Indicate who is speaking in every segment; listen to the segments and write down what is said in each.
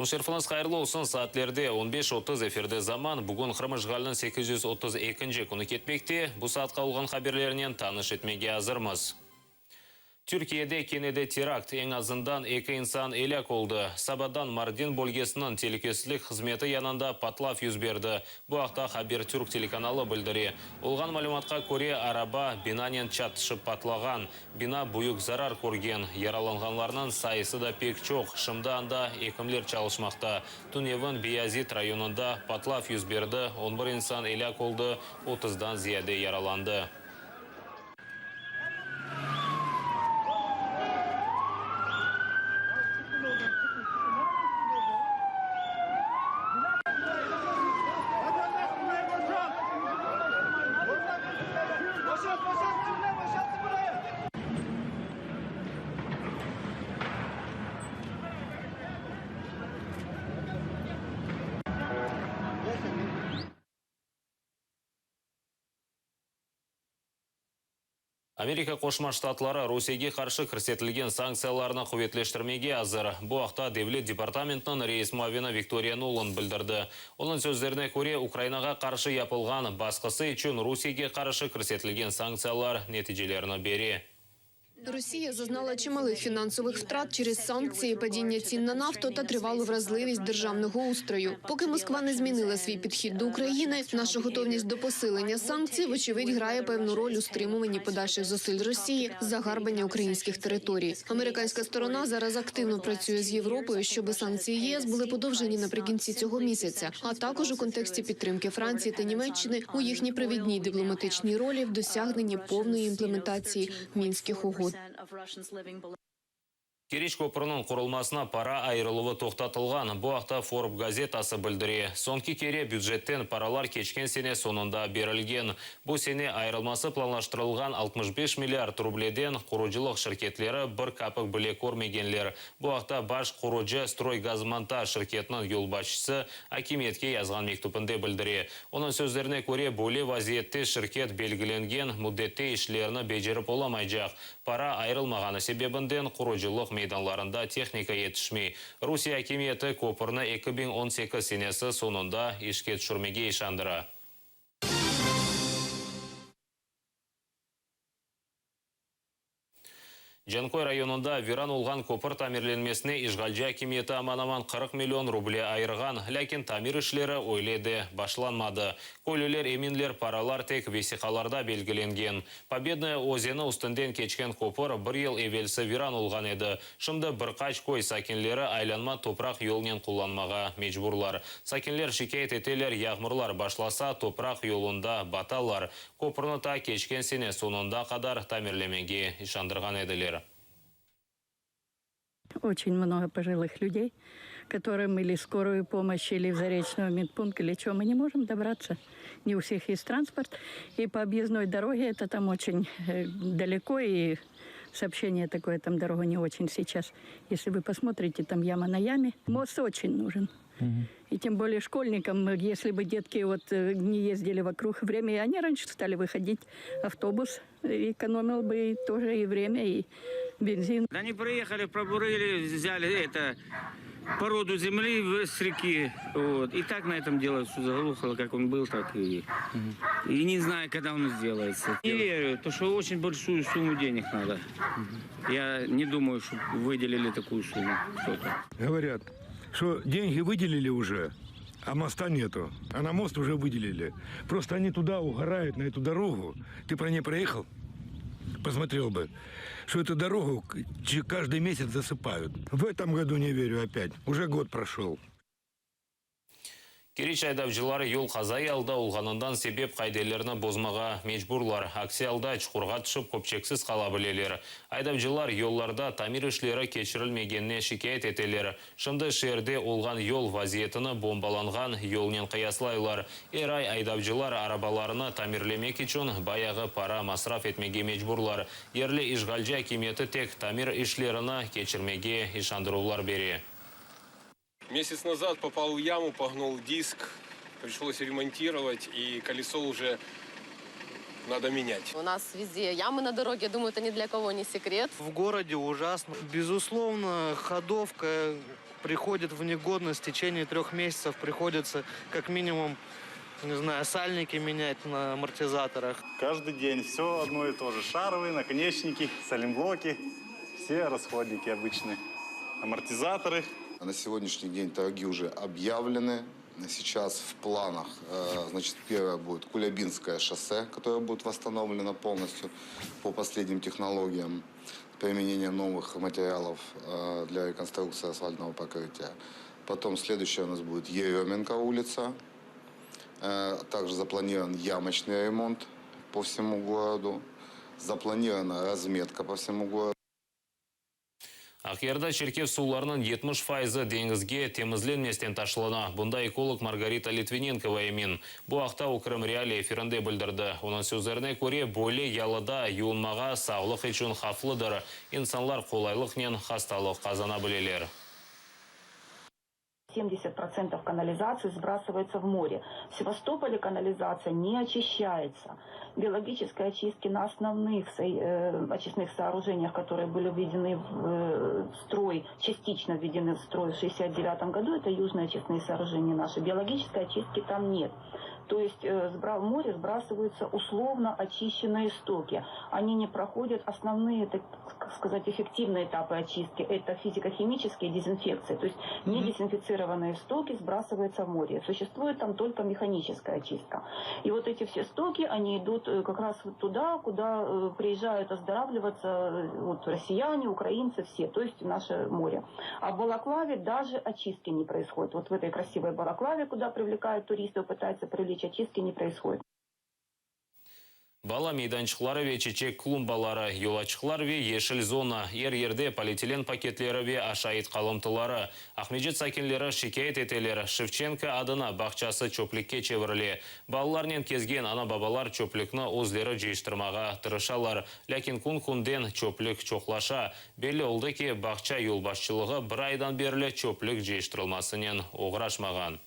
Speaker 1: Kün şerifiñiz hayırlı olsun, saatlerde 15:30, efirde Zaman. Bugün Qırım işğaliniñ 832-nci künü ketmekte. Bu saatqa olğan haberlernen tanış etmege azırmız. Türkiyede kene de terakt, eñ azından eki insan elâk oldı. Sabadan Mardin bölgesiniñ telükesizlik hızmeti yanında patlav yüz berdi. Bu aqta Habertürk telekanalı bildire. Olğan malümatqa köre, araba binanen çatışıp patlağan. Bina büyük zarar körgen, yaralanğanlarnıñ sayısı da pek çoq. Şimdi anda ekimler çalışmaqta. Tünevin Beyazit rayonında patlav yüz berdi, 11 insan elâk oldı, otuzdan ziyade yaralandı. Amerika Qoşma Ştatları Rusiyege qarşı kirsetilgen sanktsiyalarnı quvetleştirmege azır. Bu aqta Devlet departamentiniñ reis muavini Viktoriya Nuland bildirdi. Onıñ sözlerine köre, Ukrainağa qarşı yapılğan basqısı içün Rusiyege qarşı kirsetilgen sanktsiyalar neticelerini bere.
Speaker 2: Росія зазнала чималих фінансових втрат через санкції, падіння цін на нафту та тривалу вразливість державного устрою. Поки Москва не змінила свій підхід до України, наша готовність до посилення санкцій, вочевидь, грає певну роль у стримуванні подальших зусиль Росії з загарбання українських територій. Американська сторона зараз активно працює з Європою, щоб санкції ЄС були подовжені наприкінці цього місяця, а також у контексті підтримки Франції та Німеччини у їхній провідній дипломатичній ролі в досягненні повної імплементації мінських угод.
Speaker 1: Keriç köprüniñ qurulmasına para ayırıluvı toqtatılğan. Bu aqta Forbes gazetası bildire. Soñki kere bücetten paralar keçken sene soñunda berilgen. Bu sene ayırılması planlaştırılğan 65 milliard rubleden qurucılıq şirketleri bir kapik bile körmegenler. Bu aqta baş qurucı Stroygazmontaj şirketiniñ yolbaşçısı akimiyetke yazğan mektübinde bildire. Onıñ sözlerine köre, böyle vaziyette şirket belgilengen müddette işlerini becerip olamaycaq. Para ayırılmağanı sebebinden qurucılıq meydanlarında tehnika yetişmey. Rusiye akimiyeti köpürni 2018 senesi soñunda işke tüşürmege işandıra. Canköy rayonında viran olğan köpür tamirlenmesine işğalci akimiyeti aman-aman 40 million ruble ayırğan, lâkin tamir işleri öyle de başlanmadı. Köylüler eminler, paralar tek vesiqalarda belgilengen. Pobednaya özeni üstünden keçken köpür bir yıl evelsi viran olğan edi. Şimdi bir qaç köy sakinleri aylanma topraq yolnen qullanmağa mecburlar. Sakinler şikâyet eteler, yağmurlar başlasa, topraq yolunda batalar. Köpürni ta keçken sene soñunda qadar tamirlemege işandırğan ediler.
Speaker 3: Очень много пожилых людей, которым или скорую помощь, или в Заречную медпункт, или что, мы не можем добраться. Не у всех есть транспорт. И по объездной дороге это там очень далеко, и сообщение такое, там дорога не очень сейчас. Если вы посмотрите, там яма на яме. Мост очень нужен. И тем более школьникам, если бы детки вот не ездили вокруг время, и они раньше стали выходить, автобус экономил бы и тоже и время, и бензин.
Speaker 4: Они приехали, пробурили, взяли это породу земли с реки. Вот. И так на этом дело все заглохло, как он был, так и... И не знаю, когда он сделается. Не верю, то что очень большую сумму денег надо. Я не думаю, что выделили такую сумму кто-то.
Speaker 5: Говорят, что деньги выделили уже, а моста нету. А на мост уже выделили. Просто они туда угорают, на эту дорогу. Ты по ней проехал? Посмотрел бы, что эту дорогу каждый месяц засыпают. В этом году не верю опять. Уже год прошел.
Speaker 1: Keriç aydavcıları yol qazaiy alda olğanından sebep qaidelerni bozmağa mecburlar. Aksi alda çuqurğa tüşip köpçeksiz qala bileler. Aydavcılar yollarda tamir işleri keçirilmegenine şikâyet eteler. Şimdi şeerde olğan yol vaziyetini bombalanğan yolnen qıyaslaylar. Er ay aydavcılar arabalarını tamirlemek içün bayağı para masraf etmege mecburlar. Yerli işğalci akimiyeti tek tamir işlerini keçirmege işandıruvlar bere.
Speaker 6: Месяц назад попал в яму, погнул диск, пришлось ремонтировать, и колесо уже надо менять.
Speaker 7: У нас везде ямы на дороге, я думаю, это ни для кого не секрет.
Speaker 8: В городе ужасно. Безусловно, ходовка. Приходит в негодность в течение трех месяцев, приходится как минимум, не знаю, сальники менять на амортизаторах.
Speaker 9: Каждый день все одно и то же. Шаровые, наконечники, сайлентблоки, все расходники обычные, амортизаторы.
Speaker 10: На сегодняшний день торги уже объявлены. Сейчас в планах, э, значит, первое будет Кулябинское шоссе, которое будет восстановлено полностью по последним технологиям применения новых материалов э, для реконструкции асфальтного покрытия. Потом следующее у нас будет Еременко улица. Э, Также запланирован ямочный ремонт по всему городу. Запланирована разметка по всему городу.
Speaker 1: Aqyarda çirkef suvlarınıñ 70 fayızı deñizge temizlenmeden taşlana. Bundan ekolog Margarita Litvinenkova emin. Bu aqta o Krım Realii efirinde bildirdi. Onıñ sözlerine köre, böyle yalıda yuvunmağa sağlıq içün havflıdır. İnsanlar qolaylıqnen hastalıq qazana bileler.
Speaker 11: 70% канализации сбрасывается в море. В Севастополе канализация не очищается. Биологической очистки на основных э, очистных сооружениях, которые были введены в э, строй, частично введены в строй в 1969 году, это южные очистные сооружения наши, биологической очистки там нет. То есть э, в море сбрасываются условно очищенные стоки. Они не проходят основные, так сказать, эффективные этапы очистки. Это физико-химические дезинфекции. То есть недезинфицированные стоки сбрасываются в море. Существует там только механическая очистка. И вот эти все стоки, они идут э, как раз вот туда, куда э, приезжают оздоравливаться вот, россияне, украинцы, все, то есть в наше море. А в Балаклаве даже очистки не происходит. Вот в этой красивой Балаклаве, куда привлекают туристов, пытаются привлечь, очистки не происходит.
Speaker 1: Bala meydançıqları ve çeçek klumbaları, yolaçıqlar ve yeşil zona, er yerde polietilen paketleri ve aşayt qalımtıları. Aqmescit sakinleri şikâyet eteler, Şevçenko adına bağçası çöplükke çevirile. Balalarnen kezgen ana-babalar çöplükni özleri cıyıştırmağa tırışalar. Lâkin kün-künden çöplük çoqlaşa. Belli oldı ki, bağça yolbaşçılığı bir aydan berli çöplük cıyıştırılmasınen oğraşmağan.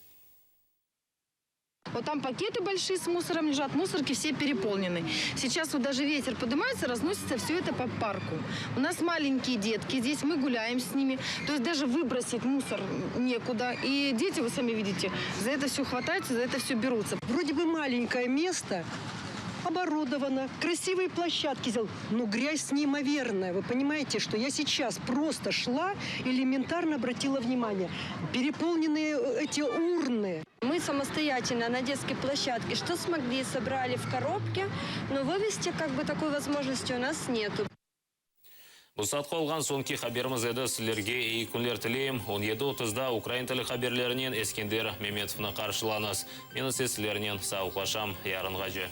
Speaker 12: Вот там пакеты большие с мусором лежат, мусорки все переполнены. Сейчас вот даже ветер поднимается, разносится все это по парку. У нас маленькие детки здесь, мы гуляем с ними. То есть даже выбросить мусор некуда. И дети, вы сами видите, за это все хватаются, за это все берутся.
Speaker 13: Вроде бы маленькое место, оборудовано, красивые площадки сделал, но грязь неимоверная. Вы понимаете, что я сейчас просто шла, элементарно обратила внимание. Переполненные э, эти урны.
Speaker 14: Мы самостоятельно на детской площадке что смогли, собрали в коробке, но вывести как бы такой возможности у нас нету.
Speaker 1: Bu saatqa olğan soñki haberimiz edi sizlerge eyi künler tileyim. 17.30-da ukrain tili haberlerinen Eskender Memetovnı qarşılañız. Men ise sizlernen sağlıqlaşam yarınğace.